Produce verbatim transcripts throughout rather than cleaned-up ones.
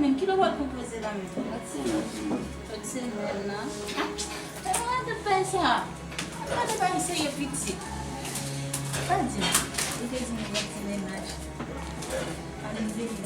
Menm kilè w pral konpoze la menm? Lòt semèn. Lòt semèn nan. Ah, men mwen gade bagay sa. Gade bagay serye pitit. Pa di m. Ou te di m yon ti mennaj. Pa vin veye.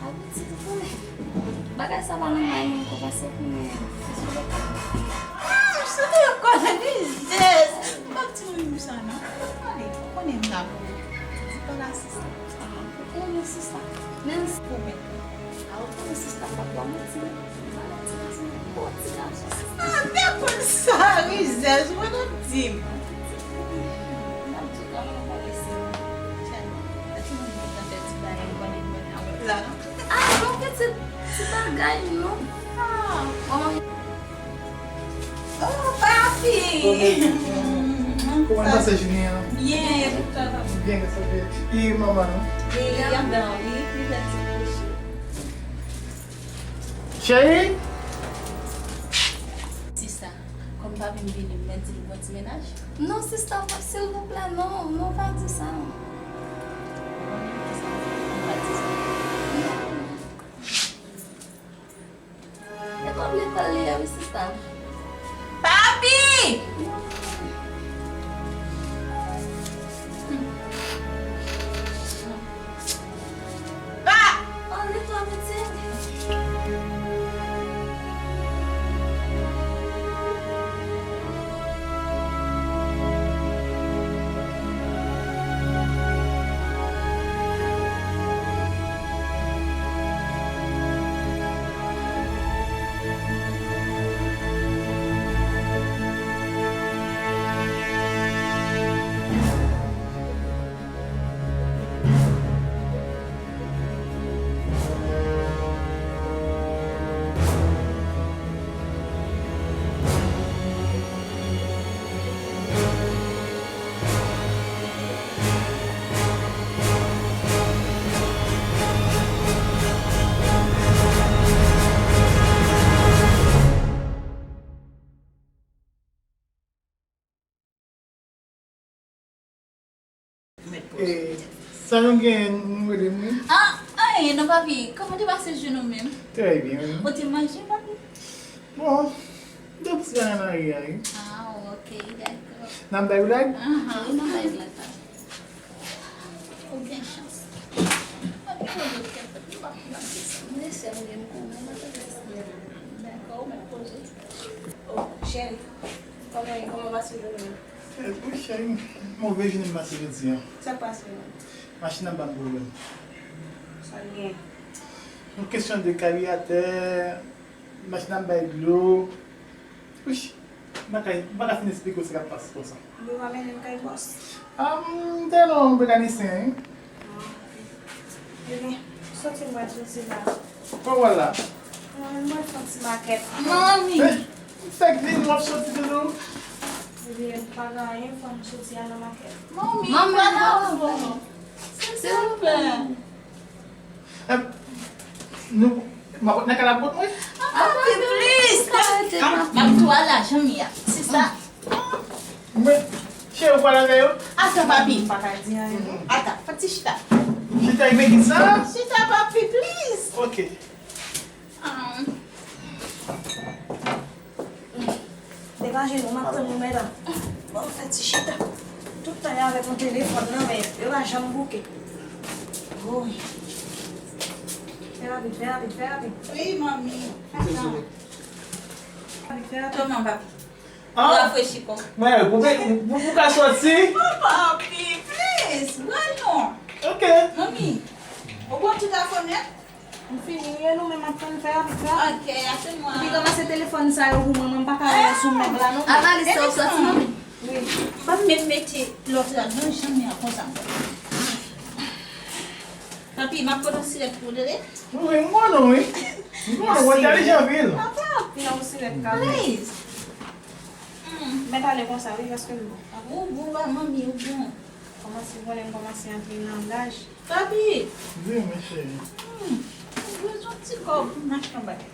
Abitid vre. Bagay sa pa nan may mwen ko pase pou mwen. Se sou lè. Ah, se te yon kòlè biznis. M p ap di moun sa non. Ale, ou konnen m la pou ou. Di pa la sista. Ah, ou konnen sista. Men m pwomèt. Ah, ou konnen sista pa ba manti non. M pa manti, manti non. Bon ti gason sista. Ah, m te konn sa, rizèz, ou pa t ap di m. M ap di w kòman m pale se. Chani, pa ti moun ki t ap fè ti bagay, m konnen m konnen avè w la. Ah, bon, pitit, ti bagay, non. Ah. Bon. Oh, papi! Kòman pase jounen an? Byen, e pou twa, papi? Byen, gras a Dye. E manman nou? E, y ap dan, wi, li fè ti kouche. Cheri? Sista, kòm papi m vini, m mèt di l gon ti mennaj? Non, sista, silvouplè, non, non, pa di sa. Bon, kisa w vle? Pa di sa. Non. E pa vle pale a wi sista. Papi! Pa! Pale twa pitit. E, sa nou gen, nou rele m wi? Ah, anyen non, papi. Kòman te pase jounen w menm? Trè byen, wi. Ou te manje, papi? Bon, de plis bagay nan ri a, wi. Ah, ok, dakò. N ap bay blag? Ahan, wi, n ap bay blag, papi. Ou gen chans. Papi, poze w kèk minit, m ap, m ap desann. Mesye, m gen m konnen, m ap desann. Dakò, ou mèt poze. Oh, cheri, kòman, kòman pase jounen an? Eh, wi, cheri, move jounen m pase jodi a. Sa k pase menm? Machin nan ban m pwoblèm. Sa l gen? Yon kesyon de karyatè, machin nan bay dlo. Wi, m pa ka, m pa ka fin esplike w sa k ap pase konsa. Yo pa mennen m kay bòs. Ah, m te nan yon mekanisyen, wi. Ah, ok. Ebyen, soti m pral soti la. Kòman w la? Mwen, mwen fè yon ti makèt. Manmi! Eh, m fèk vin, w ap soti toujou? Ebyen, m pa gen anyen, fò m soti al nan makèt. Manmi, pa nan fò. Silvouplè. Eh, nou, m ap nan kay la pou kont mwen? Ah, papi, please! M ap, m ap tou al la, jan m ye a. Se sa. Men, cheri, ou pral avè yo? Ata, papi. M pa ka di anyen, non. Ata, fè ti chita. Chita, men ki sa? Chita, papi, please. Ok. Ah. Degaje nou, m ap tann nou, medam. Ban m fè ti chita. Tout tan y avèk yon telefòn nan men yo, yo pa janm bouke. Woy. Fè rapid, fè rapid, fè rapid. Wi, manmi. Fè sa. Fè rapid, fè rapid. Kòman, papi? Ah. Ou rafrechi kò. Mwen, pou, pou, pou ka soti? Oh, papi, please, bwè non. Ok. Manmi, ou bon tout afè w nèt? M fini, wi, nou menm ap tann fè a, pita. Ok, ase mwen. Epi kòmanse telefòn sa yo pou mwen, mwen m pa ka wè yo sou mèb la, non. Avalise sa w soti, manmi. Wi. Ban m menm mete lòt la, non, jan m ye a konsa. Papi, m ap pote yon silèt pou w tande. Wi, wi, m konnen, wi. M konnen, w entèlijan anpil. Papa, yon silèt ka. Please. Mm. Mèt ale konsa, wi, paske m bon. Ou bon, manmi, ou bon. Kòmanse, ou konnen m kòmanse antre nan laj. Papi! Wi, mon cheri. Hmm, mwen bezwen ti kòb pou m achte yon bagay.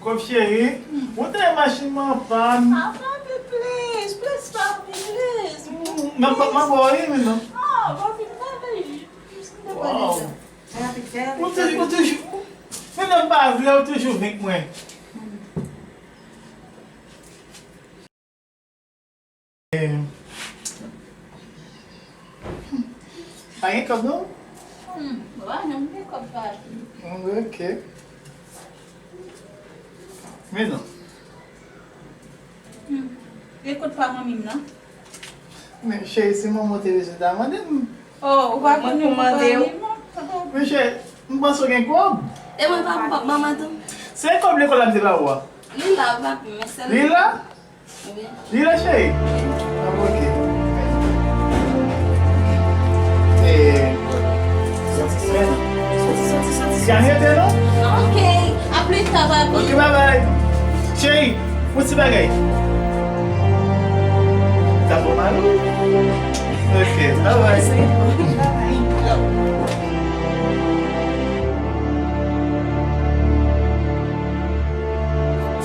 Kòb cheri? Hmm. Ou te machin mwen an pàn. Ah, papi, please, please, papi, please. Hmm, m ap, m ap ba w wi, men non. Ah, papi, m ta vle jis, jis m te pran de tan. Fè rapid, fè rapid, fè rapid. Ou toujou, ou toujou. Men non, Pa vle, ou toujou vin k mwen. Eh, pa gen kòb non? Hmm, wa, non, m gen kòb pa. Hmm, ok. Men non. Hmm. E kot pa manmi m nan? Men cheri, si manman w te bezwen ta mande m. Oh, ou pa konn pou mande w. Men cheri, m panse w gen kòb. E mwen pa pou manman tou. Se kòb lekòl la m te ba ou a. Li la, papi, men sèl. Li la? Wi. Li la, cheri? Wi. Ah, ok. Eh, men, soti, soti, soti, soti. Ka rete, non? Ok. A plis ta, papi. Ok, bye bye. Cheri, yon ti bagay. Ta bon, Malou? Ok, bye bye. Bye bye.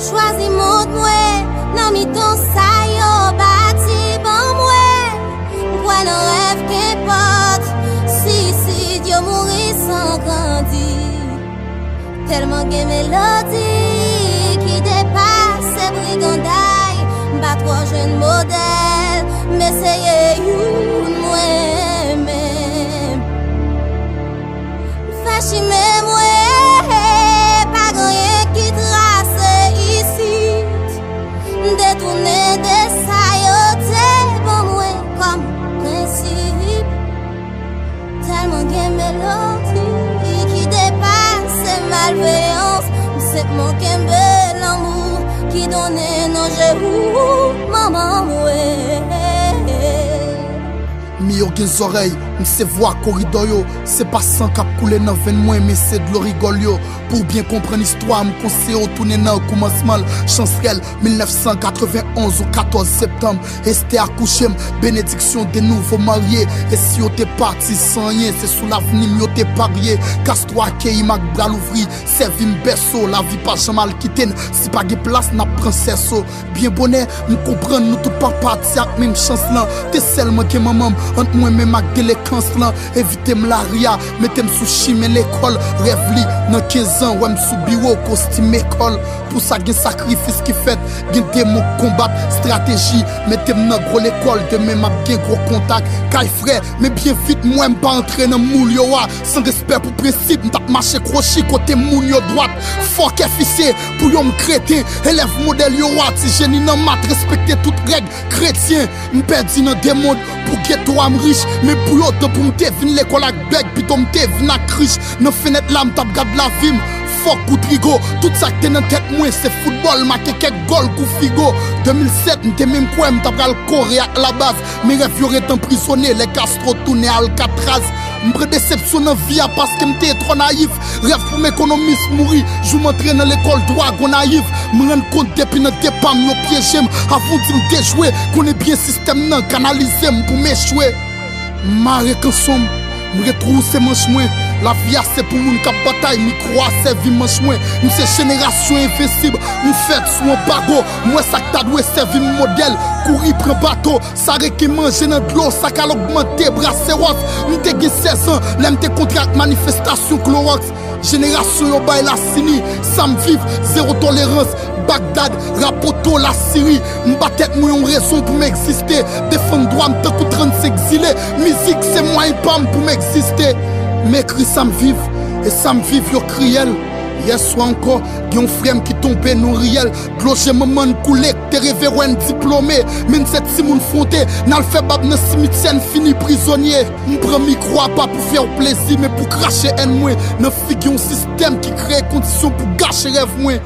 Chwazi mond mwen nan mitan sa yo bati ban mwen. M kwè nan rèv, kenpòt si isit yo mouri san grandi. Tèlman gen melodi ki depase briganday, m pa twò jwenn modèl, m eseye youn mwen menm. M fè chimen mwen, pa gen anyen ki trase isit. M detounen de sa yo te ban mwen kòm prensip. Tèlman gen melodi ki depase malveyans, m senpman kenbe lanmou ki donnen nan je ou, manman mwen. Mi yo gen zòrèy, m se vwa koridò yo, se pa san k ap koule nan venn mwen, men se dlo rigòl yo. Pou w byen konprann istwa, m konseye w tounen nan koumansman l. Chansrèl, mil nèf san katrevenn onz ou katòz septanm, Estè akouche m, benediksyon de nouvo marye. E si yo te pati san anyen, se sou lavni m yo te parye. Kastwo akeyi m ak bra louvri, sèvi m bèso, lavi pa janm al kite n. Si pa gen plas, n ap pran sèso. Byen bonè, m konprann nou tout pa pati ak menm chans lan. Te sèlman gen manman m ant mwen menm ak delekans lan. Evite m lari a, mete m sou chimen lekòl rèv li. Nan kenz an, wè m sou biwo, kostim ekòl. Pou sa gen sakrifis ki fèt, gen demon k konbat, estrateji. Mete m nan gwo lekòl, demen m ap gen gwo kontak. Kay frè, men byen vit, m wè m pa antre nan moul yo a. San respè pou prensip, m t ap mache kwochi kote moun yo dwat. Fòkè fisye, pou yo m kreten. Elèv modèl yo a, ti jeni nan mat, respekte tout règ kretyen. M pèdi nan de mond, pou geto a m rich. Men pou yo, tan pou m te vin lekòl ak bèg, pito m te vin ak krich. Nan fenèt la, m t ap gad lavi m. Fòk ou trigo, tout sa k te nan tèt mwen, se foutbòl, make kèk gòl kou Figo. De mil sèt, m te menm kwè m ta pral kore ak labaz. Men rèv yo ret anprizone, lè Castro tounen Alcatraz. M pran desepsyon nan vi a paske m te twò nayif. Rèv pou m ekonomis mouri. Jou m antre nan lekòl dwa, gwo nayif. M rann kont depi nan depa m yo pyeje m. Avan w di m dejwe, konnen byen sistèm nan kanalize m pou m echwe. M mare kanson m, m retwouse manch mwen. Lavi a se pou moun k ap batay, mikwo a sèvi manch mwen. M se jenerasyon envensib, m fèt sou anbago. M wè sa k ta dwe sèvi m modèl, kouri pran bato. Sa reken manje nan dlo, sa k al ogmante brasewòs. M te gen sèz an, lè m te kontre ak manifestasyon klowòks. Jenerasyon yo bay lasini, sa m viv, zewo tolerans. Bagdad, Rapoto, Lasiri. M ba tèt mwen yon rezon pou m egziste. Defann dwa m tankou trannsenk zile. Mizik se mwayen pa m pou m egziste. M ekri sa m viv, e sa m viv yo kriyèl. Yèswa ankò, gen yon frè m ki tonbe nan yon riyèl. Dlo je manman n koule, k te reve wè n diplome. Men n se timoun fwonte, n al fè bab nan simityè, n fini prizonye. M pran mikwo a pa pou fè w plezi, men pou krache èn mwen nan figi yon sistèm ki kreye kondisyon pou gache rèv mwen.